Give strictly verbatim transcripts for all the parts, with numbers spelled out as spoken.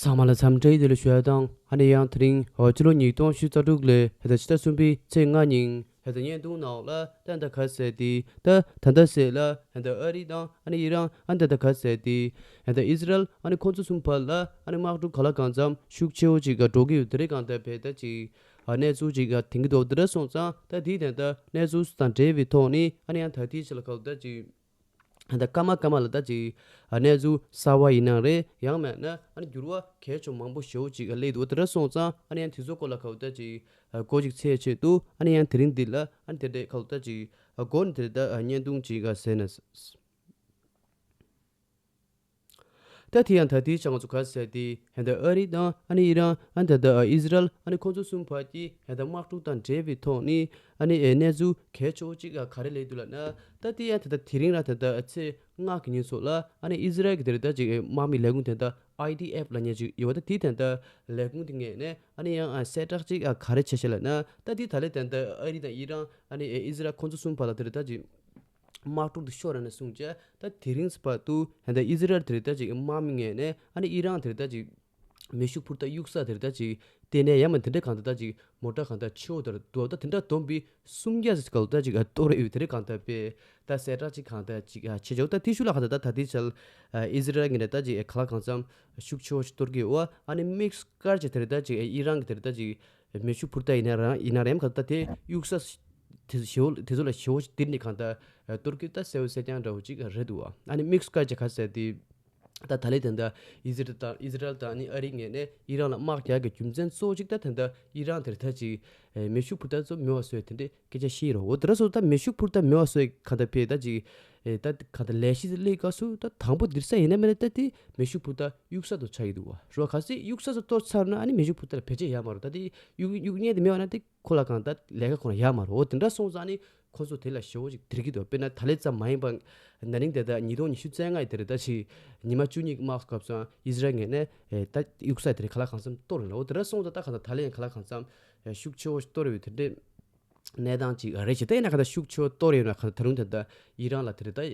ཚང་མ་ལ་འཚམས་འདྲི་བདེ་ལེགས་ཞུ་ཡ་དང་། ཨ་ནི་ཡང་དེ་རིང་ཕྱི་ལོ་ཉིས་སྟོང་ཉི་ཤུ་རྩ་དྲུག་ལོའི་ཕྱི་ཟླ་གསུམ་པའི་ཚེས་ལྔ་ཉིན་ཕྱི་ཟླ་བརྙན་ཐུང་ནང་ལ་ད་ལྟ་ག་ཟེར་དེ་ད་ད་ལྟ་ཟེར་ལ་ད་ལྟ་ཨ་རི་དང་ཨ་ནི་ཨི་རན་ཨ་ནི་ད་ལྟ་ག་ཟེར་དེ་ད་ལྟ་ཨི་ཟི་རལ་ཨ་ནི་ཁོང་ཚོ་གསུམ་བར་ལ་ཨ་ནི་དམག་འཁྲུག་ག་ལ་གང་འཚམ་ཤུགས་ཆེ་བོ་ཅིག་འགྲོ་གི་ཡོད། དེ་རིང་གང་ལྟར་བས་ད་ཅིག་གནས་ཚུལ་ཅིག་ཐོན་གྱི་འདུག་དེ་འདྲ་སོང་ཙང་ད་དེའི་ད་ལྟ་གནས་ཚུལ་དང་འབྲེལ་བའི་ཐོག་ནས་ཨ་ནི་ཡང་ད་ལྟའི་ཆ་ལ་ག་ལ་ད་ཅིག་ད་སྐར་མ་སྐར་མ་ལ་ད་ཅིག་གནས་ཚུལ་གསར་བ་ཡིན་ན་རེད། ཡང་མེད་ན་ཨ་ནི་འགྱུར་བ་གལ་ཆེ་མང་པོ་ཞེ་པོ་ཅིག་སླེབས་འདུག་དེ་འདྲ་སོང་ཙང་ཨ་ནི་ཡང་དེ་ཚོ་སྐོར་ལ་ག་ལ་ད་ཅིག་སྐོར་ཅིག་ཚད་ཆེད་དུ་ཨ་ནི་ཡང་དེ་རིང་འདི་ལ་ཨ་ནི་དེ་འདྲའི་ག་ལ་ད་ཅིག་སྒོ་ནས་དེ་ལྟ་བརྙན་ཐུང་ཅིག་ག་ཟེར་ན། ད་དེ་ཡང་ད་ལྟའི་ཆ་ང་ཚོ་ག་ཟེར་དེ་ད་ལྟ་ཨ་རི་དང་ཨ་ནི་ཨི་རན་ཨ་ནི་ད་ལྟ་ཨི་ཟི་རལ་ཨ་ནི་ཁོང་ཚོ་གསུམ་བར་གྱི་ད་ལྟ་དམག་འཁྲུག་དང་འབྲེལ་བའི་ཐོག་ནས་ཨ་ནི་གནས་ཚུལ་གལ་ཆེ་བོ་གཅིག་ག་རེ་སླེབས་འདུག་ལབ་ན། ད་དེ་ཡང་ད་ལྟ་དེ་རིང་ར་ད་ལྟ་ཚེས་ལྔ་གི་ཉིན་སོགས་ལ་ཨ་ནི་ཨི་ཟི་རལ་གྱི་དེ་རེད་ད་ཅིག་དམག་མི་ལས་ཁུངས་དེ་ད་ཨའི་ཌི་ཨེཕ་ལབ་མཁན་ཅིག་ཡོད། ད་དེ་ད་ལྟ་ལས་ཁུངས་དེ་ངོས་ནས་ཨ་ནི་ཡང་གསལ་བསྒྲགས་གཅིག་ག་རེ་བྱས་ཤག་ལབ་ན། ད་དེ་ད་ལྟ་ད་ལྟ་ཨ་རི་དང་ཨི་རན་ཨ་ནི་ཨི་ཟི་རལ་ཁོང་ཚོ་གསུམ་བར་ལ་དེ་རེད་ད་ཅིག་དམག་འཁྲུག་དེ་ཤོར་ར་ནས་བཟུང་བྱས་ད་དེ་རིང་བར་དུ་ད་ལྟ་ཨི་ཟི་རལ་དེ་རེད་ད་ཅིག་དམག་མི་ངོས་ནས་ཨ་ནི་ཨི་རན་དེ་རེད་ད་ཅིག་མེ་ཤུགས་འཕུར་མདའ་གཡུག་ས་དེ་རེད་ད་ཅིག་ལྟེ་གནས་ཡང་མིན་དེ་འདྲའི་གང་ལྟར་ད་ཅིག་མོ་ཊ་གང་ལྟར་ཆེ་བོ་དེར་འདུག་ད་དེ་འདྲ་བསྡོམས་པས་སུམ་བརྒྱ་ཙམ་གང་ལྟར་ད་ཅིག་གཏོར་ཡོད། དེ་འདྲའི་གང་ལྟར་པས་ད་གསལ་བསྒྲགས་ཅིག་གང་ལྟར་ཅིག་བྱེད་ཆོག་ད་དེ་ཤུགས་ལ་གང་ལྟར་ད་ད་ལྟའི་ཆར་ཨི་ཟི་རལ་ངོས་ནས་ད་ཅིག་ག་ལ་གང་འཚམ་ཤུགས་ཆེ་བོ་ཞིག་གཏོར་གི་ཡོད། ཨ་ནི་དམིགས་བཀར་གྱི་དེ་རེད་ད་ཅིག་ཨི་རན་གྱི་དེ་རེད་ད་ཅིག་མེ་ཤུགས་འཕུར་མདའ་ཡིན་ན་རང་ཡིན་ན་རེམ་ག་ད་དེ་གཡུག་ས་དེ་ཚོ་ཞེ་བོ་དེ་ཚོ་ལ་ཞེ་བོ་ཞིག་དེར་ནི་གང་ལྟར་གཏོར་གྱི་ད་གསལ་བོ་གསལ་རྐྱང་འདྲ་བོ་ཅིག་རེད་འདུག་ཨ་ནི་དམིགས་བཀར་གྱི་ག་ཟེར་དེ་ད་ད་ལྟའི་ད་ལྟ་ཨི་ཟི་རལ་དང་ཨི་ཟི་རལ་དང་ཨ་ནི་ཨ་རིའི་ངོས་ནས་ཨི་རན་ལ་དམག་རྒྱག་གི་རྒྱུ་མཚན་གཙོ་བོ་གཅིག་ད་ད་ལྟ་ཨི་རན་དེར་ད་ཅིག་མེ་ཤུགས་འཕུར་མདའ་ཚོ་མེད་པ་བཟོས་དེ་འདྲའི་སྐད་ཆ་བཤད་རོགས། འོ་དེ་འདྲ་སོང་ད་མེ་ཤུགས་འཕུར་མདའ་མེད་པ་བཟོས་ག་ད་ཕེ་ད་ཅིག་ད་ག་ད་ལས་གཞི་སླེབས་སྐབས་སུ་ད་དང་པོ་འདིར་ས་ཡིན་ན་མེད་ན་ད་དེ་མེ་ཤུགས་འཕུར་མདའ་གཡུག་ས་དུ་ཆགས་ཀྱི་འདུག་བ། རོ་ག་སི་གཡུག་ས་ཚོ་གཏོར་ཚར་ན་ཨ་ནི་མེ་ཤུགས་འཕུར་མདའ་ལ་བེད་སྤྱོད་ཡག་མ་རེད། ད་དེ་གཡུག་གཡུག་མཁན་དེ་མེད་པ་ན་དེ་ཁོ་ལ་གང་ལྟར་ལས་ཀ་ཁོ་ལ་ཡག་མ་རེད། འོ་དེ་འདྲ་སོང་ཙང་ནི་ཁོ་ཚོ་དེ་ལ་ཞེ་པོ་ཅིག་དེར་གྱི་འདུག་དཔེར་ན་ད་ལན་ཙམ་མ་ཡིན་པ་ན་ནིང་དེ་ད་ཉིས་སྟོང་ཉི་ཤུ་རྩ་ལྔ་ཡི་དེ་རེད་ད་ཅིག་ཉི་མ་བཅུ་གཉིས་ཀྱི་དམག་སྐབས་སུའང་ཨི་ཟི་རལ་ངོས་ནས་ད་གཡུག་ས་དེ་རེད་ག་ལ་གང་འཚམ་གཏོར་ཡོད་ལ། འོ་དེ་འདྲ་སོང་ཙང་ད་གང་ལྟར་ད་ལན་ག་ལ་གང་འཚམ་ཤུགས་ཆེ་བོ་ཞིག་གཏོར་ཡོད་དེ་འདྲའི་གནས་སྟངས་ཅིག་རེད་ཅེ། ད་ཡིན་ན་གང་ལྟར་ཤུགས་ཆེ་བོ་གཏོར་ཡོད་ན་གང་ལྟར་ད་རུང་དེ་ད་ཨི་རན་ལ་དེ་རེད་ད་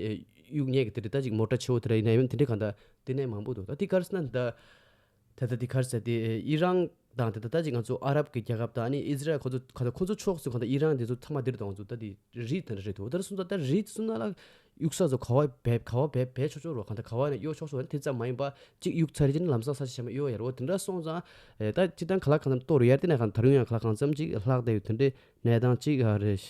གཡུག་མཁན་གྱི་དེ་རེད་ད་ཅིག་མོ་ཊ་ཆེ་བོ་དེ་འདྲ་ཡིན་ན་ཡང་དེ་འདྲའི་གང་ལྟར་དེ་ནས་མང་པོ་འདུག་ད་དེ་ག་རེ་ཟེར་ན་ད། ད་ལྟ་འདི་ག་རེ་ཟེར་དེ་ཨི་རན་དང་དེ་ད་ལྟ་ཅིག་ང་ཚོ་ཨ་རབ་ཀྱི་རྒྱལ་ཁབ་དང་ཨ་ནི་ཨི་ཟི་རལ་ཁོ་ཚོ་ག་ད་ཁོ་ཚོ་ཕྱོགས་སུ་གང་ལྟར་ཨི་རན་དེ་ཚོ་ཚང་མ་འདིར་དང་ང་ཚོ་ད་དེ་རིགས་དེ་འདྲ་རེད་འདུག་ད་སོང་ད་ད་རིགས་སོང་ན་ལ་གཡུག་ས་ཚོ་ག་བ་བེབ་ག་བ་བེབ་བེབ་ཆོག་ཆོག་རོ་གང་ལྟར་ག་བ་ནས་གཡོ་ཆོག་ཆོག་ཨ་ནི་དེ་ཙམ་མ་ཡིན་པ་གཅིག་གཡུག་ཚར་རྗེས་ནི་ལམ་སང་ས་ཆ་ཆ་མ་གཡོ་ཡ་རོ། དེ་འདྲ་སོང་ཙང་ཨེ་ད་སྤྱི་བཏང་ག་ལ་གང་འཚམ་གཏོར་ཡ་དེ་ན་གང་ད་རུང་ཡང་ག་ལ་གང་འཚམ་ཅིག་ལྷག་བསྡད་ཡོད་དེ་འདྲའི་གནས་སྟངས་ཅིག་ཨ་རེད།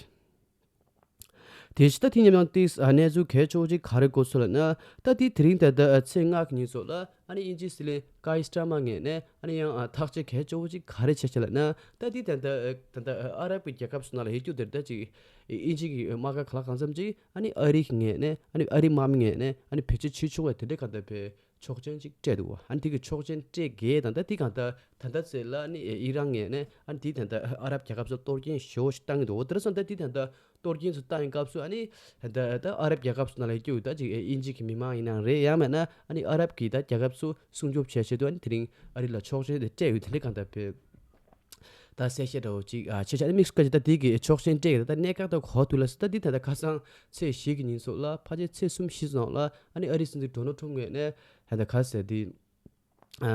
དེ་བཞིན་ད་དེ་མཉམ་ཡང་ཏིས་ཨ་གནས་ཚུལ་གལ་ཆེ་བོ་ཅིག་ག་རེ་གོ་སོང་ལབ་ན། ད་དེ་དེ་རིང་ད་ལྟ་ཨ་ཚེས་ལྔ་གི་ཉིན་སོགས་ལ་ཨ་ནི་དབྱིན་ཇིའི་སྲིད་བློན་ཀའི་སི་ཊར་མར་ངོས་ནས་ཨ་ནི་ཡང་ཨ་ཐག་གཅོད་གལ་ཆེ་བོ་ཅིག་ག་རེ་བྱས་ཤག་ལབ་ན། ད་དེ་ད་ལྟ་ཨ་ད་ལྟ་ཨ་ཨ་རབ་ཀྱི་རྒྱལ་ཁབ་སོགས་ནང་ལ་ཡོད་རྒྱུ་དེར་ད་ཅིག་དབྱིན་ཇི་གི་དམག་སྒར་ག་ལ་གང་འཚམ་ཅིག་ཨ་ནི་ཨ་རི་གི་ངོས་ནས་ཨ་ནི་ཨ་རི་དམག་མི་ངོས་ནས་ཨ་ནི་བེད་སྤྱོད་བྱེད་ཆོག་པའི་དེ་འདྲའི་གང་ལྟར་བའི་ཆོག་མཆན་ཅིག་སྤྲད་འདུག་བ། ཨ་ནི་དེ་གི་ཆོག་མཆན་སྤྲད་གས་དང་ད་དེ་གང་ལྟར་ད་ལྟ་ཚེ་ལ་ནི་ཨི་རན་ངོས་ནས་ཨ་ནི་དེ་ད་ལྟ་ཨ་རབ་རྒྱལ་ཁབ་ཚོ་གཏོར་སྐྱོན་ཞེ་བོ་ཞིག་བཏང་གི་འདུག་འོ་དེ་འདྲ་སོང་ད་དེ་ད་ལྟ་གཏོར་སྐྱོན་ཚོ་བཏང་ཡིན་སྐབས་སུ་ཨ་ནི་ད་ད་ཨ་རབ་རྒྱལ་ཁབ་ཚོ་ནང་ལ་སྐྱོད་ད་ཅིག་ཨིན་ཇི་གི་མི་མང་ཡིན་ན་རེད་ཡང་མེད་ན་ཨ་ནི་ཨ་རབ་ཀྱི་ད་རྒྱལ་ཁབ་ཚོ་སྲུང་སྐྱོབ་བྱས་ཆེད་དུ་ཨ་ནི་དེ་རིང་ཨ་རི་ལ་ཆོག་མཆན་དེ་སྤྲད་ཡོད་དེ་འདྲ་གང་ལྟར་བས། ད་གསལ་བཤད་འདྲ་བོ་ཅིག་ཨ་ཆེ་ཆ་ནི་དམིགས་སུ་བཀར་ཅིག་ད་དེ་གི་ཆོག་མཆན་སྤྲད་ཡོད་ད་གནད་འགག་ད་གོ་དུས་ལ་སི་ད་འདི་ད་ད་ཁ་སང་ཚེས་བཞི་གི་ཉིན་སོགས་ལ་ཕལ་ཆེར་ཚེས་གསུམ་བཞི་ཙམ་ལ་ཨ་ནི་ཨ་རིའི་སྲིད་འཛིན་ཌོ་ནལ་ཊམ་ངོས་ནས་ད་ད་ག་ཟེར་དེ་ཨ་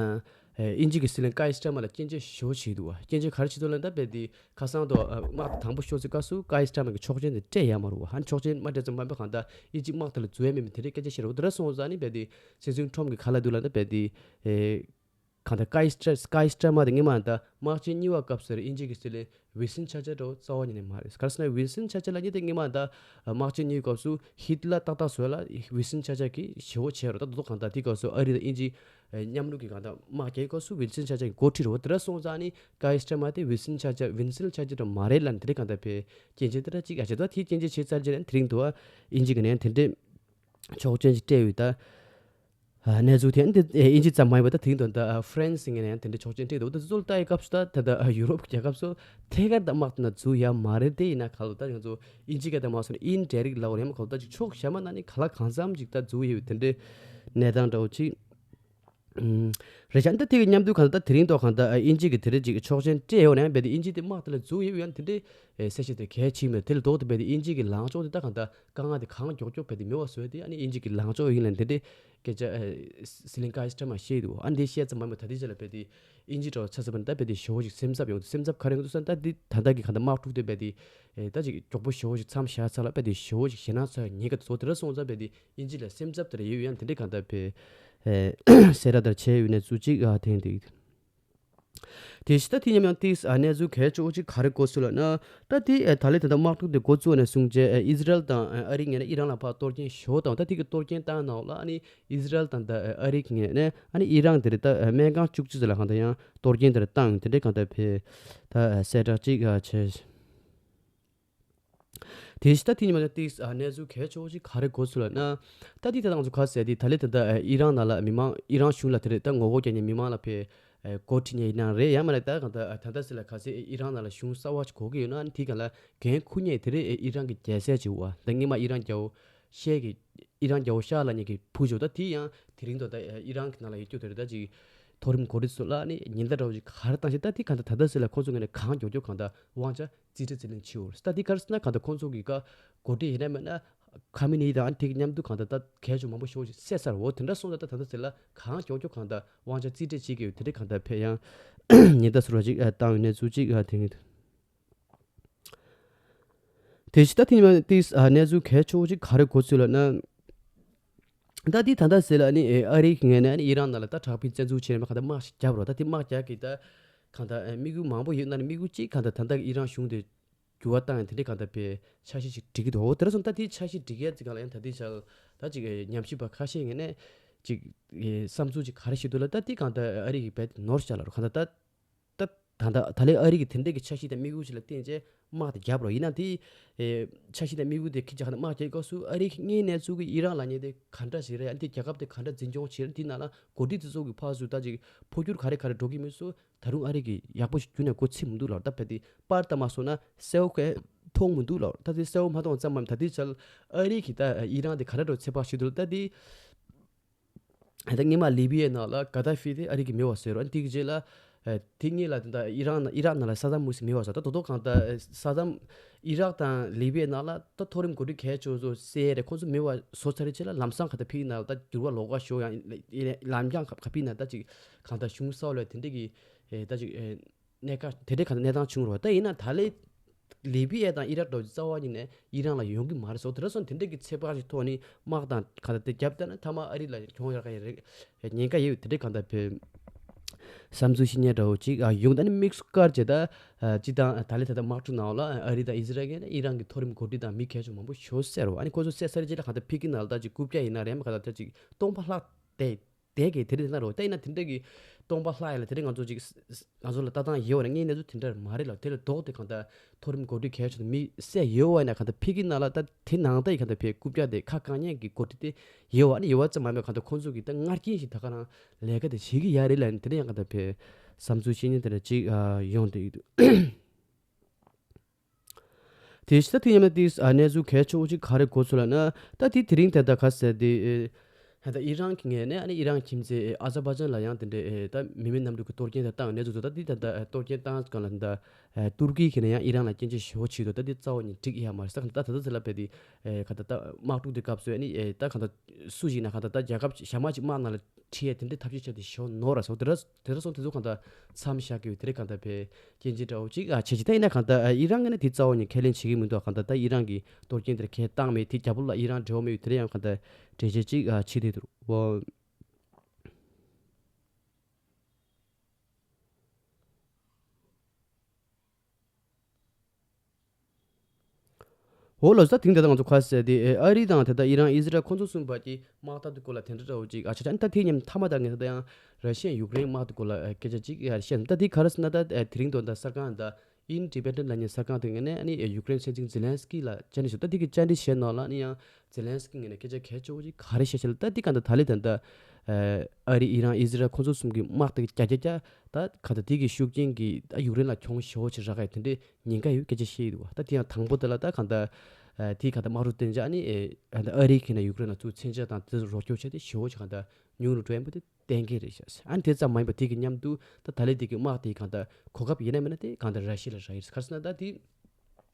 ཨིན་ཇི་གི་སྲིད་བློན་ཀའི་སི་ཊར་མར་ལ་སྐྱོན་བརྗོད་ཞེ་པོ་བྱས་འདུག་བ། སྐྱོན་བརྗོད་ག་རེ་བྱས་འདུག་ལབ་ན་ད་རྦད་དེ་ཁ་སང་དུ་དམག་དང་དང་པོ་ཤོར་ཚེ་སྐབས་སུ་ཀའི་སི་ཊར་མར་གི་ཆོག་མཆན་དེ་སྤྲད་ཡ་མ་རུ་བ། ཧན་ཆོག་མཆན་མ་སྤྲད་ཙམ་མ་འབད་གང་ད་ཨིན་ཇི་དམག་དེ་ལ་འཛུལ་ཡ་མེད་མི་དེ་འདྲའི་སྐད་ཆ་བཤད་རུ་དེ་འདྲ་སོང་ཙང་ནི་རྦད་དེ་སྲིད་འཛིན་ཊམ་གི་ག་ལ་འདུག་ལབ་ན་རྦད་དེ་ཨེ། གང་ལྟར་ཀའི་སི་ཊར་ཀའི་སི་ཊར་མར་དེ་སྔོན་མ་ད་དམག་ཆེན་གཉིས་པ་སྐབས་སུ་ཨིན་ཇི་གི་སྲིད་བློན་ཝིན་སྟན་ཆར་ཆིལ་འདྲ་བོ་རྩ་བ་ཉིད་ནས་མ་རེད། ག་རེ་ཟེར་ན་ཝིན་སྟན་ཆར་ཆིལ་ལབ་མཁན་དེ་སྔོན་མ་ད་དམག་ཆེན་གཉིས་པའི་སྐབས་སུ་ཧིད་ལར་ཏག་ཏག་བཟོས་ལ་ཝིན་སྟན་ཆར་ཆིལ་གྱིས་ཞེ་པོ་བྱས་རོ། ད་དོ་དོ་གང་ལྟར་དེའི་སྐབས་སུ་ཨ་རི་དང་ཨིན་ཇི་མཉམ་རུབ་ཀྱི་གང་ལྟར་དམག་རྒྱག་སྐབས་སུ་ཝིན་སྟན་ཆར་ཆིལ་གྱིས་འགོ་ཁྲིད་རོ། དེ་འདྲ་སོང་ཙང་ནི་ཀའི་སི་ཊར་མར་དེ་ཝིན་སྟན་ཆར་ཆིལ་ཝིན་སྟན་ཆར་ཆིལ་འདྲ་མ་རེད་ལབ་ནས་དེ་འདྲ་གང་ལྟར་བས་སྐྱོན་བརྗོད་དེ་འདྲ་ཅིག་ཡ་བྱས་ད་དེའི་སྐྱོན་བརྗོད་བྱས་ཚར་རྗེས་ནས་དེ་རིང་དུ་ཨིན་ཇི་གི་ནས་དེ་འདྲའི་ཆོག་མཆན་ཅིག་སྤྲད་ཡོད་ད། ཨ་གནས་ཚུལ་དེ་འདི་ཨེ་དབྱིན་ཇི་ཙམ་མ་ཡིན་པར་ད་དེ་རིང་དུ་ད་ཨ་ཧྥ་རན་སི་ངོས་ནས་ཡང་དེ་འདྲའི་ཆོག་མཆན་སྤྲད་འདུག་ད་དེ་ཚོ་ལ་ལྟ་ཡི་སྐབས་སུ་ད་ད་ད་ཨ་ཡུ་རོབ་རྒྱལ་ཁབ་ཚོ་ཐད་ཀར་ད་དམག་དེ་ན་འཛུལ་ཡ་མ་རེད་དེ། ཡིན་ན་ག་ལ་ད་ང་ཚོ་དབྱིན་ཇི་སྐད་ད་མ་སོང་ན་ཨིན་ཌའི་རེག་ལབ་དགོས་རེད་མ་ག་ལ་ད་ཅིག་ཕྱོགས་གཞན་མ་ན་ནི་ག་ལ་གང་འཚམ་ཅིག་ད་འཛུལ་ཡོད་དེ་འདྲའི་གནས་སྟངས་འདྲ་བོ་ཅིག་ཨུམ། རེད་ཤག་འདི་དེ་གི་མཉམ་དུ་གང་ལྟར་དེ་རིང་ཐོག་གང་ལྟར་ཨ་དབྱིན་ཇི་གི་དེ་རིང་ཅིག་ཆོག་མཆན་སྤྲད་ཡོད་ན་ཡང་རྦད་དེ་དབྱིན་ཇི་དེ་དམག་དེ་ལ་འཛུལ་ཡོད་ཡང་དེ་འདྲའི་ཨེ་གསལ་བཤད་དེ་གལ་ཆེ་མེད། དེ་ལ་ལྡོག་སྟེ་རྦད་དེ་དབྱིན་ཇི་གི་ལངས་ཕྱོགས་དེ་ད་གང་ལྟར་དཀའ་ངལ་དེ་གང་མགྱོགས་མགྱོགས་རྦད་དེ་མེད་པ་བཟོས་ཏེ་ཨ་ནི་དབྱིན་ཇི་གི་ལངས་ཕྱོགས་ཡིན་ལ་འདི་འདྲའི་ སྐད་ཆ་ཨ་ཟི་ལིང་ཀ་ཨིས་ཏྲ་མ་བཤད་འདུག་ཨ་འདི་བཤད་ཙམ་མ་ཡིན་པར་ད་ལྟའི་ཆ་ལ་རྦད་དེ་དབྱིན་ཇི་འདྲ་བོ་ཆ་བཞག་པ་ན་ད་རྦད་དེ་ཞེ་པོ་ཅིག་སེམས་འཚབ་ཡོང་འདུག་སེམས་འཚབ་ག་རེ་ཡོང་འདུག་ཟེར་ན་ད་འདི་ད་ལྟ་གི་གང་ལྟར་དམག་འཁྲུག་དེ་རྦད་དེ་ཨེ་ད་ཅིག་མགྱོགས་པོ་ཞེ་པོ་ཅིག་མཚམས་བཞག་ཚར་ལ་རྦད་དེ་ཞེ་པོ་ཅིག་ཞེད་སྣང་ཚ་བའི་ཉེན་ཁ་དེ་ཚོ་དེ་འདྲ་སོང་ཙང་རྦད་དེ་དབྱིན་ཇི་ལ་སེམས་འཚབ་དེ་འདྲ་ཡོད་ཡང་དེ་འདྲའི་གང་ལྟར་རྦད་ཨེ་གསལ་བསྒྲགས་དེ་འདྲ་བྱས་ཡོད་ནས་ཚུལ་གཅིག་ཨ་ཐེངས་དེ། དེ་བཞིན་ད་དེ་མཉམ་ཡང་ཏིས་ཨ་གནས་ཚུལ་གལ་ཆེ་བོ་ཅིག་ག་རེ་གོ་ཚུལ་ལབ་ན། ད་དེ་ཨ་ད་ལས་ད་ལྟ་དམག་འཁྲུག་དེ་འགོ་བཙུགས་ནས་བཟུང་རྗེས་ཨ་ཨི་ཟི་རལ་དང་ཨ་ཨ་རི་ངོས་ནས་ཨི་རན་ལ་ཕར་གཏོར་སྐྱོན་ཞེ་པོ་བཏང་། ད་དེ་གི་གཏོར་སྐྱོན་བཏང་ནང་ལ་ཨ་ནི་ཨི་ཟི་རལ་དང་ད་ཨ་རི་གི་ངོས་ནས་ཨ་ནི་ཨི་རན་དེ་རེད་ད་ཨ་སྨན་ཁང་བཅུ་གཅིག་ཙམ་ལ་གང་ལྟར་ཡང་གཏོར་སྐྱོན་དེ་རེད་བཏང་དེ་འདྲའི་གང་ལྟར་ཕེ་ད་ཨ་གསལ་བསྒྲགས་ཅིག་ཨ་བྱས། དེ་བཞིན་ད་དེ་ཉིན་མ་ད་ཏིག་ཨ་གནས་ཚུལ་གལ་ཆེ་བོ་ཅིག་ག་རེ་གོ་ཚུལ་ལབ་ན། ད་དེ་ད་དང་ཚོ་ག་ཟེར་དེ་ད་ལས་ད་ད་ཨི་རན་ནང་ལ་མི་མང་ཨི་རན་གཞུང་ལ་དེ་རེད་ད་ངོ་རྒོལ་རྒྱག་མཁན་མི་མང་ལ་ཕེ་ཨེ་འགོ་ཁྲིད་མཁན་ཡིན་ན་རེད་ཡང་མིན་ན་ད་གང་ད་ད་ལྟ་ཟེར་ལ་ག་ཟེར་ཨི་རན་ནང་ལ་གཞུང་གསར་བ་ཞིག་དགོས་ཀྱི་ཡོད་ན་ཨ་ནི་དེ་ག་ལ་འགན་འཁུར་མཁན་དེ་རེད་ཨེ་ཨི་རན་གྱི་རྒྱལ་སྲས་ཅིག་བ་ད་སྔོན་མ་ཨི་རན་རྒྱལ་པོ་ཤེ་གི་ཨི་རན་རྒྱལ་པོ་ཤ་ལབ་མཁན་གྱི་བུ་ཅིག་ད་དེ་ཡང་དེ་རིང་ད་ད་ཨི་རན་གྱི་ནང་ལ་ཡོད་རྒྱུ་དེ་རེད་ད་ཅིག་མཐོ་རིམ་འགོ་ཁྲིད་ཚོ་ལ་ཨ་ནི་ཉེན་བརྡ་འདྲ་བོ་ཅིག་ག་རེ་བཏང་ཤག་ད་དེ་གང་ད་ད་ལྟ་ཟེར་ལ་ཁོང་ཚོ་ངོས་ནས་གང་མགྱོགས་མགྱོགས་གང་ད་དབང་ཆ་རྩིས་སྤྲོད་རྩིས་ལེན་བྱེད་འོ། ད་དེ་ག་རེ་ཟེར་ན་གང་ལྟར་ཁོང་ཚོ་གི་ཀ་འགོ་ཁྲིད་ཡིན་ན་མིན་ན་ཁ་མི་ནི་དང་ཨ་ནི་དེ་གི་མཉམ་དུ་གང་ལྟར་ད་གལ་ཆེ་མང་པོ་ཞེ་པོ་ཞིག་བསད་ཚར་འོ། དེ་འདྲ་སོང་ཙང་ད་ད་ལྟ་ཟེར་ལ་གང་མགྱོགས་མགྱོགས་གང་ལྟར་དབང་ཆ་རྩིས་སྤྲད་བྱེད་ཀྱི་ཡོད་དེ་འདྲ་གང་ལྟར་ཕེ་ཡང་ཉེན་བརྡ་ཟུར་བ་ཅིག་བཏང་ཡོད་གནས་ཚུལ་ཅིག་དེ་ངེས། དེ་བཞིན་ད་དེ་ཉིན་མ་ཏིས་གནས་ཚུལ་གལ་ཆེ་བོ་ཅིག་ག་རེ་གོ་ཚུལ་ལབ་ན། ད་འདི་ད་ལྟ་ཟེར་ལ་ནི་ཨ་རིའི་ངོས་ནས་ནི་ཨི་རན་ནང་ལ་ད་དྲག་པོའི་བཙན་འཛུལ་བྱས་ནས་གང་ལྟར་དམག་ཞིག་བརྒྱབ་རོགས། ད་དེ་དམག་རྒྱག་གི་ད་གང་ལྟར་དམིགས་ཡུལ་མང་པོ་ཡོད་ན་ནི་དམིགས་ཡུལ་གཅིག་གང་ལྟར་ད་ལྟ་ཨི་རན་གཞུང་དེ་འགྱུར་བ་བཏང་ཡང་དེ་འདྲའི་གང་ལྟར་པའི་འཆར་གཞི་ཞིག་སྒྲིག་གི་འདུག་འོ་དེ་འདྲ་སོང་ད་དེ་འཆར་གཞི་སྒྲིག་ཡ་ཅིག་གང་ལ་ཡང་ད་ལྟའི་ཆར་ད་ཅིག་ཉམས་ཞིབ་པ་ཁ་ཤས་ངོས་ནས་ཅིག་བསམ་ཚུལ་ཅིག་ག་རེ་ཞིག་འདུག་ལ་ད་དེ་གང་ལྟར་ཨ་རི་ཡི་རྦད་དེ་ནོར་བཞག་ལ་རོ་གང་ལྟར་ད། ད་ད་ད་ད་ལས་ཨ་རི་གི་དེ་འདྲས་ཀྱི་འཆར་གཞི་དང་དམིགས་ཡུལ་ཅིག་ལ་བརྟེན་བྱས་དམག་དེ་བརྒྱབ་རོགས། ཡིན་ན་དེ་ཨེ་འཆར་གཞི་དང་དམིགས་ཡུལ་དེ་ཁྱི་ཅག་ནས་དམག་རྒྱག་སྐབས་སུ་ཨ་རི་གི་དངོས་གནས་ཚུལ་གྱི་ཨི་རན་ལབ་མཁན་དེ་ག་འདྲ་ཞིག་རེད། ཨ་ནི་དེ་རྒྱལ་ཁབ་དེ་ག་འདྲ་འཛིན་སྐྱོང་བྱེད་རེད། དེ་ནང་ལ་འགོ་ཁྲིད་དེ་ཚོ་གི་ཕར་ཚུར་ད་ཅིག་འཕོ་འགྱུར་ག་རེ་ག་རེ་འགྲོ་གི་མིན་སུ་ད་རུང་ཨ་རི་གི་ཡག་པོ་ཞིག་ཁྱོན་ནས་མགོ་ཚོད་མི་འདུག་ལབ། ད་བལ་དེ་པར་ལྟ་མ་སོང་ན་གསལ་པོ་གས་མཐོང་མི་འདུག་ལབ། ད་དེ་གསལ་པོ་མ་མཐོང་ཙམ་མམ་ད་དེ་ཆར་ཨ་རི་གི་ད་ཨི་རན་དེ་ག་འདྲ་འགྲོ་ཚོད་དཔག་བྱེད་འདུག་ལབ། ད་དེ། ད་སྔོན་མ་ལི་བི་ཡའི་ནང་ལ་ག་ད་ཧྥི་དེ་ཨ་རི་གིས་མེད་པ་བཟོས་རོགས། དེ་གི་རྗེས་ལ་ཨ་དེ་གཉིས་ལ་ད་ཨི་རན་ཨི་རག་ནང་ལ་ས་དམ་མུ་སི་མེད་པ་བཟོས། ད་དོ་དོ་གང་ད་ས་དམ་ཨི་རག་དང་ལི་བི་ཡའི་ནང་ལ་ད་མཐོ་རིམ་འགོ་ཁྲིད་གལ་ཆེ་ཚོ་སེ་རེད། ཁོང་ཚོ་མེད་པ་བཟོ་ཚར་རྗེས་ལ་ལམ་སང་ག་ད་ཕི་གི་ནང་ལ་ད་འགྱུར་བ་ལོགས་ཀ་ཞོག་ཡང་ལམ་རྒྱང་ག་ཕི་ནང་ད་ཅིག་གང་ད་གཞུང་གསར་ལ་དེ་འདྲས་ཀྱི་ད་ཅིག་གནས་ཀ་དེ་འདྲའི་གང་ལྟར་གནས་སྟངས་བྱུང་རོགས། ད་ཡིན་ན་ད་ལས་ལི་བི་ཡ་དང་ཨི་རག་འདྲ་བོ་རྩ་བ་ཉིད་ནས་ཨི་རན་ལ་ཡོང་གི་མ་རེད་ཟེར། དེ་འདྲ་སོང་དེ་འདྲ་གི་ཚོད་དཔག་ཅིག་ཐོག་ནས་དམག་དང་གང་ལྟར་དེ་བརྒྱབ་བསྡད་ན་མཐའ་མ་ཨ་རི་ལ་གྱོང་ཡོང་ཡག་ཡོད་རེད། ཉེན་ཁ་ཡོད་དེ་འདྲ་གང་ལྟར་བས་བསམ་ཚུལ་བཤད་མཁན་འདྲ་བོ་ཅིག་ཡོང་། ད་ནི་དམིགས་སུ་བཀར་བྱས་ད་སྤྱི་བཏང་ད་ལས་ད་ལྟ་དམག་འཁྲུག་ནང་ལ་ཨ་རི་དང་ཨི་ཟི་རལ་གྱི་ཨི་རན་གྱི་མཐོ་རིམ་འགོ་ཁྲིད་དང་མི་གལ་ཆེ་མང་པོ་ཤོར་ཟེར་རོ། ཨ་ནི་ཁོ་ཚོ་བསད་ཚར་རྗེས་ལ་གང་ལྟར་ཕི་གི་ནང་ལ་ད་ཅིག་རྐུབ་བཀྱག་ཡིན་ན་རེད་མ་གང་ལྟར་ད་ཅིག་སྟོང་པ་ལྷག་བསྡད། དེ་གི་དེ་རིང་དེ་ན་རོ་ད་ཡིན་ན་དེ་འདྲ་གི་སྟོང་པ་ལྷག་ཡིན་ལ་དེ་རིང་ང་ཚོ་ཅིག་ང་ཚོ་ལ་ལྟ་སྟངས་ཡོད་བ་ན་ངའི་གནས་ཚུལ་དེ་འདྲ་མ་རེད་ལ། དེ་ལ་ལྡོག་སྟེ་གང་ལྟར་མཐོ་རིམ་འགོ་ཁྲིད་གལ་ཆེ་མི་བསད་ཡོད་བ་ཡིན་ན་གང་ལྟར་ཕི་གི་ནང་ལ་ད་དེ་ནང་ལྟ་ཡི་གང་ལྟར་ཕའི་རྐུབ་བཀྱག་དེ་ཁ་བཀག་མཁན་གི་འགོ་ཁྲིད་དེ་ཡོད་བ་ནི་ཡོད་བ་ཙམ་མ་མེད་གང་ལྟར་ཁོང་ཚོ་གི་ད་ངར་རྐྱེན་ཞིག་ད་ག་རང་ལས་ཀ་དེ་བྱེད་ཀྱི་ཡ་རེད་ལ་ནི་དེ་རིང་ཡང་གང་ལྟར་ཕའི་བསམ་ཚུལ་བཤད་མཁན་དེ་འདྲ་ཅིག་ཡོང་བསྡད་ཡོད་འདུག་དེ་ཕྱི་ད་དེ་ཡང་ན་དེ་གནས་ཚུལ་གལ་ཆེ་བོ་ཅིག་ག་རེ་གོ་ཚུལ་ལ་ན་ད་དེ་དེ་རིང་དེ་ད་ག་ཟེར་དེ་ད་ཨི་རན་གྱི་ངོས་ནས་ཨ་ནི་ཨི་རན་ཁྱིམ་མཚེས་ཨ་ཛར་བྷ་ཇན་ལ་ཡང་དེ་འདྲའི་ད་མི་མེད་གནམ་གྲུ་གི་གཏོར་སྐྱོན་དེ་བཏང་གནས་ཚུལ་ད་དེ་ད་ད་གཏོར་སྐྱོན་བཏང་གང་ལ་ད་ཏུར་ཀི་གི་ནས་ཡང་ཨི་རན་ལ་སྐྱོན་བརྗོད་ཞེ་པོ་བྱེད་དོ། ད་དེ་རྩ་བ་ནས་འགྲིག་ཡ་མ་རེད་ས་ག་ད་ད་ད་ཟེར་ལ་བས་དེ་ག་ད་ད་དམག་འཁྲུག་དེ་སྐབས་སུ་ཨ་ནི་ད་ག་ད་སུ་ཞིག་ན་ག་ད་ད་རྒྱལ་ཁབ་ཞག་མ་གཅིག་དམག་ནང་ལ་ཁྲིད་ཡས་དེ་འདྲའི་ཐབས་ཤེས་བྱས་ཏེ་ཞོ་ནོར་ར་སོ་དེ་ར་དེ་ར་སོང་དེ་ཚོ་གང་ལྟར་མཚམས་བཞག་གི་ཡོད་དེ་རེད། གང་ལྟར་བས་སྐྱེན་ཅི་འདྲ་བོ་ཅིག་ཨ་བྱེད་ཅི་ད་ཡིན་ན་གང་ལྟར་ཨི་རན་གི་ནི་དེ་རྩ་བ་ནས་ཁས་ལེན་བྱེད་ཀྱི་མི་འདུག་གང་ལྟར་ད་ཨི་རན་གི་གཏོར་སྐྱོན་དེར་ཁས་བཏང་མེད་དེ་རྒྱ་བོད་ལ་ཨི་རན་འབྲེལ་བ་མེད་ཡོད་དེ་རེད། ཡང་གང་ལྟར་འགྲེལ་བཤད་ཅིག་ཨ་བྱེད་དེ་འདུག་བོ། འོ་ལོ་ས་དེང་དེ་ད་ང་ཚོ་ཁ་གསལ་དེ་ཨ་རི་དང་དེ་ད་ཨི་རན་ཨི་ཟི་རལ་ཁོང་ཚོ་གསུམ་བར་གྱི་དམག་འཐབ་དེ་སྐོར་ལ་དེ་འདྲ་འདྲ་བོ་ཅིག་ཨ་ཆ་ཆ་ཨ་ནི་ད་དེ་མཉམ་མཐའ་མ་ད་ངས་ད་ཡང་ར་ཤི་ཡན་ཡུཀ་རེན་དམག་དེ་སྐོར་ལ་སྐད་ཆ་ཅིག་ཡར་བཤད་ད་དེ་ག་རེ་ཟེར་ན་ད་དེ་རིང་དོན་དག་གསར་ཁང་ད་ཨིན་ཌི་པེན་ཌེན་ཊི་ལབ་མཁན་གསར་ཁང་དེ་ངས་ནས་ཨ་ནི་ཡུཀ་རེན་སྲིད་འཛིན་ཛེ་ལན་སི་ཀི་ལ་བཅར་འདྲི་ཞུ་ད་དེ་གི་བཅར་འདྲི་བྱས་ནང་ལ་ཨ་ནི་ཡང་ཛེ་ལན་སི་ཀི་ངོས་ནས་སྐད་ཆ་གལ་ཆེ་བོ་ཅིག་ག་རེ་བཤད་བཤད་ལ་ད་དེ་ག་ད་ད་ལེ་ད་ད་ཨ་རི་ཨི་རན་ཨི་ཟི་རལ་ཁོང་ཚོ་གསུམ་གི་དམག་དེ་གི་རྒྱ་རྒྱ་རྒྱ་ད་ག་ད་དེ་གི་ཤུགས་རྐྱེན་གི་ད་ཡུཀ་རེན་ལ་གྱོང་ཞེ་བོ་ཅིག་རག་ག་དེ་འདྲའི་ཉེན་ཁ་ཡོད་སྐད་ཆ་བཤད་ཡོད་འདུག་བ། ད་དེ་ཡང་དང་པོ་དེ་ལ་ད་གང་ལྟར་ཨ་དེའི་གང་ལྟར་དམག་འཁྲུག་བརྟན་འཇགས་ནི་ཨ་ད་ཨ་རིའི་ཁེ་ན་ཡུཀ་རེན་ལ་ཚུར་མཚོན་ཆ་དང་དེ་ཚོ་རོགས་སྐྱོར་བྱས་ཏེ་ཞེ་བོ་ཅིག་གང་ལྟར་ཉུང་རུ་འགྲོ་ཡ་འབུ་དེ་གཏན་འཁེལ་རེད་ཤག་ཨ་ནི་དེ་ཙམ་མ་ཡིན་པ་དེ་གི་མཉམ་དུ་ད་ད་ལེ་དེ་གི་དམག་དེ་གང་ལྟར་གོ་སྐབས་ཡིན་ན་མིན་ན་དེ་གང་ལྟར་ར་ཤི་ལ་རག་ཡོད་རེད། ག་རེ་ཟེར་ན་ད་དེ་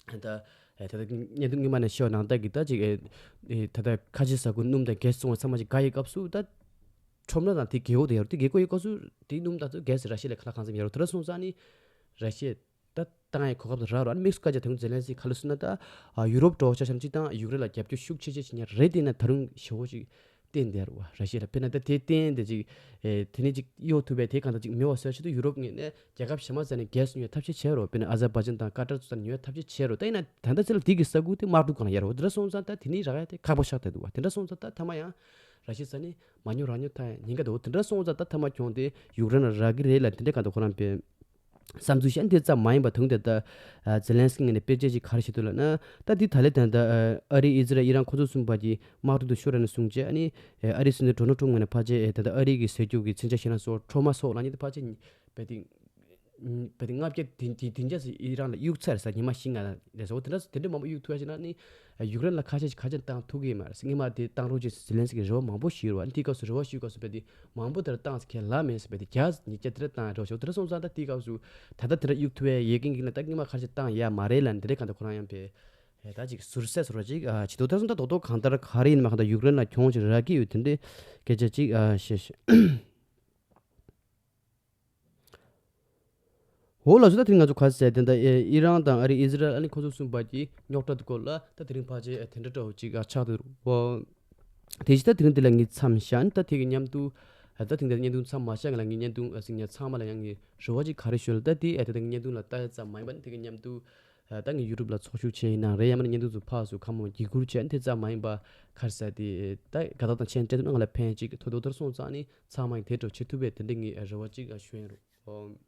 ད་ད་ད་བརྙན་ཐུང་སྔོན་མ་ནས་ཤོད་ནང་ལྟར་གི་ད་ཅིག་ཨེ་ད་ད་ཁ་ཆེ་ས་ཁུལ་སྣུམ་དང་གྷེ་སི་བཙོང་བ་ཚང་མ་ཅིག་དགའ་ཡི་སྐབས་སུ་ད། ཁྲོམ་ར་དང་དེ་རྒྱལ་པོ་དེ་ཡོད་རེད། དེ་རྒྱལ་པོ་ཡོད་སྐབས་སུ་དེའི་སྣུམ་དང་ཚོ་གས་ར་ཤི་ཡ་ལ་ཁ་ལག་གང་འཚམ་ཡོད་རེད། དེ་འདྲ་སོང་ཙང་ནི་ར་ཤི་ཡ་ད་བཏང་ཡའི་གོ་སྐབས་དེ་རག་རོགས། ཨ་ནི་དམིགས་སུ་བཀར་བྱས་དེ་རིང་ཛེ་ལན་སི་ག་ལ་སུ་ན་ད་ཨ་ཡུ་རོབ་འགྲོ་ཆ་བཞག་ན་སྤྱིར་བཏང་ཡུཀ་རེན་ལ་རྒྱབ་སྐྱོར་ཤུགས་ཆེ་ཆེ་བྱེད་མཁན་རེད། དེ་ན་ད་རུང་ཞེ་བོ་ཞིག་བསྟན་བསྡད་རེད་བ། ར་ཤི་ཡ་ལ་དཔེར་ན་ད་དེ་བསྟན་དེ་ཅིག་ཨེ་དེ་ནས་ཅིག་གཡོལ་ཐུབ་པའི་དེ་གང་ལྟར་ཅིག་མེད་པ་བཟོ་ཆེད་དུ་ཡུ་རོབ་ངོས་ནས་རྒྱལ་ཁབ་གཞན་མ་ཟེར་ནས་གས་སུ་ཉོ་ཐབས་ཤེས་བྱས་རོགས། དཔེར་ན་ཨ་ཛར་བྷ་ཇན་དང་ཀ་ཏར་ཚོ་ས་ཉོ་ཐབས་ཤེས་བྱས་རོགས། ད་ཡིན་ན་ད་ལྟ་ཚེ་ལ་དེ་གི་ས་ཁུལ་དེ་དམག་འཁྲུག་སྒང་ལ་ཡོད་རེད་བ། དེ་འདྲ་སོང་ཙང་ད་དེ་ནས་རག་ཡ་དེ་ཁག་པོ་ཆགས་བསྡད་འདུག་བ། དེ་འདྲ་སོང་ཙང་ད་ཐ་མ་ཡང་ར་ཤི་ཡ་ས་ནས་མ་ཉོ་རང་ཉོ་ཐག་ཉེན་ཁ་འདུག་དེ་འདྲ་སོང་ཙང་ད་ཐ་མ་གྱོང་དེ་ཡུཀ་རེན་ལ་རག་གི་རེད་ལ། དེ་འདྲ་གང་ལྟར་ཁོ་རང་པའི་བསམ་ཚུལ་བཤད་དེ་ཙམ་མ་ཡིན་པ། དུང་དེ་ད་ཛེ་ལན་སི་ཀི་ངོས་ནས་དཔེར་བརྗོད་ཅིག་ག་རེ་བྱེད་འདུག་ལབ་ན། ད་འདི་ད་ལས་དེ་ད་ཨ་རི་ཨི་ཛི་རལ་ཨི་རན་ཁོ་ཚོ་གསུམ་བར་གྱི་དམག་འཁྲུག་དེ་ཤོར་ར་ནས་བཟུང་བྱས། ཨ་ནི་ཨ་རིའི་སྲིད་འཛིན་ཌོ་ནལ་ཊམ་ངོས་ནས་ཕལ་ཆེར་ད་ལྟ་ཨ་རི་གི་ཟས་རྒྱུ་གི་མཚོན་ཆ་ཞེ་དྲག་སོགས་ཁྲོ་མ་སོགས་ལ་ཉིད་དེ་ཕལ་ཆེར་བས་ཏེ་བས་ཏེ་ལྔ་བརྒྱ་དེ་དེ་དེ་འཇགས་སུ་ཨི་རན་ལ་གཡུག་ཚར་ས་ཉི་མ་བཞི་ལྔ་རེད་ཟེར། འོ་དེ་འདྲ་དེ་འདྲ་མང་པོ་གཡུག་ཐུབ་ཡ་ཞིག་ན་ནི་ཡུཀ་རེན་ལ་ཁ་ཤས་ཤིག་ཁ་ཆེམས་བཏང་ཐུབ་ཀྱི་མ་རེད། སྔོན་མ་དེ་བཏང་རོགས་ཅེས་ཟེར་ཛེ་ལན་སི་ཀི་རེ་བ་མང་པོ་ཞིག་ཡོད་རེད་བ། དེའི་སྐབས་སུ་རེ་བ་ཞུས་སྐབས་སུ་བས་ཏེ་མང་པོ་དེ་འདྲ་བཏང་ས་ཁས་ལ་མེད་ཟེར། བས་ཏེ་བརྒྱ་ཉིས་བརྒྱ་དེ་འདྲ་བཏང་རོགས་ཞེས་དེ་འདྲ་སོང་ཙང་ད་དེའི་སྐབས་སུ་ད་ལྟ་དེ་འདྲ་གཡུག་ཐུབ་ཡ་ཡོད་མཁན་གྱི་ན་ད་སྔོན་མ་ཁ་ཤས་བཏང་ཡ་མ་རེད་ལབ་ནས་དེ་འདྲ་གང་ལྟར་ཁོ་རང་ཡང་བས་ད་ཅིག་ཟུར་ཟ་ཟུར་བ་ཅིག་ཨ་བྱེད་འདུག་དེ་འདྲ་སོང་ཙང་ད་རྡོག་རྡོག་གང་ལྟར་ག་རེ་ཡིན་མ་གང་ལྟར་ཡུཀ་རེན་ལ་གྱོང་ཅིག་རག་གི་ཡོད། དེ་འདྲའི་སྐད་ཆ་ཅིག་ཨ་བཤད་ཤག་འོ་ལགས་སོ། ད་དེ་རིང་ང་ཚོ་ག་རེ་ཟེར་དེ་འདྲ་ཨེ་ཨི་རན་དང་ཨ་རི་ཨི་ཟི་རལ་ཨ་ནི་ཁོ་ཚོ་གསུམ་བར་གྱི་རྙོག་དྲ་དེ་སྐོར་ལ་ད་དེ་རིང་ཕལ་ཆེར་དེ་འདྲ་འདྲ་བོ་ཅིག་ཆགས་འདུག་རོ། དེ་བཞིན་ད་དེ་རིང་འདི་ལ་ངས་མཚམས་བཞག་ནས་ད་དེ་གི་མཉམ་དུ་ད་དེ་རིང་འདི་ལ་བརྙན་ཐུང་མཚམས་མ་བཞག་ང་ལ་ངའི་བརྙན་ཐུང་ཨ་སི་ཉ་ཚང་མ་ལ་ཡང་ངས་རེ་བ་ཅིག་ག་རེ་ཞུ་ལ། ད་དེ་ཨེ་ད་དེ་གི་བརྙན་ཐུང་ལ་ལྟ་ཡ་ཙམ་མ་ཡིན་པ་ནི་དེ་གི་མཉམ་དུ་ད་ངས་ཡུ་ཊུབ་ལ་ཚོགས་ཞུགས་བྱས་ཡིན་ནའང་རེད། ཡང་མིན་ན་བརྙན་ཐུང་ཚོ་ཕར་ཚུར་ཁ་མོ་བརྒྱུད་བསྐུར་བྱས་ནས་དེ་ཙམ་མ་ཡིན་པ་ག་རེ་ཟེར་དེ་ད་དགའ་རྟགས་དང་མཆན་སྤྲད་ཐུབ་ན་ང་ལ་ཕན་ཅིག་ཐོགས་འདུག་དེ་འདྲ་སོང་ཙང་ནི་ཚང་མ་ཡིན་དེ་འདྲ་བྱེད་ཐུབ་པའི་དེ་འདྲ་ངས་རེ་བ་ཅིག་ཞུ་ཡིན་རོགས།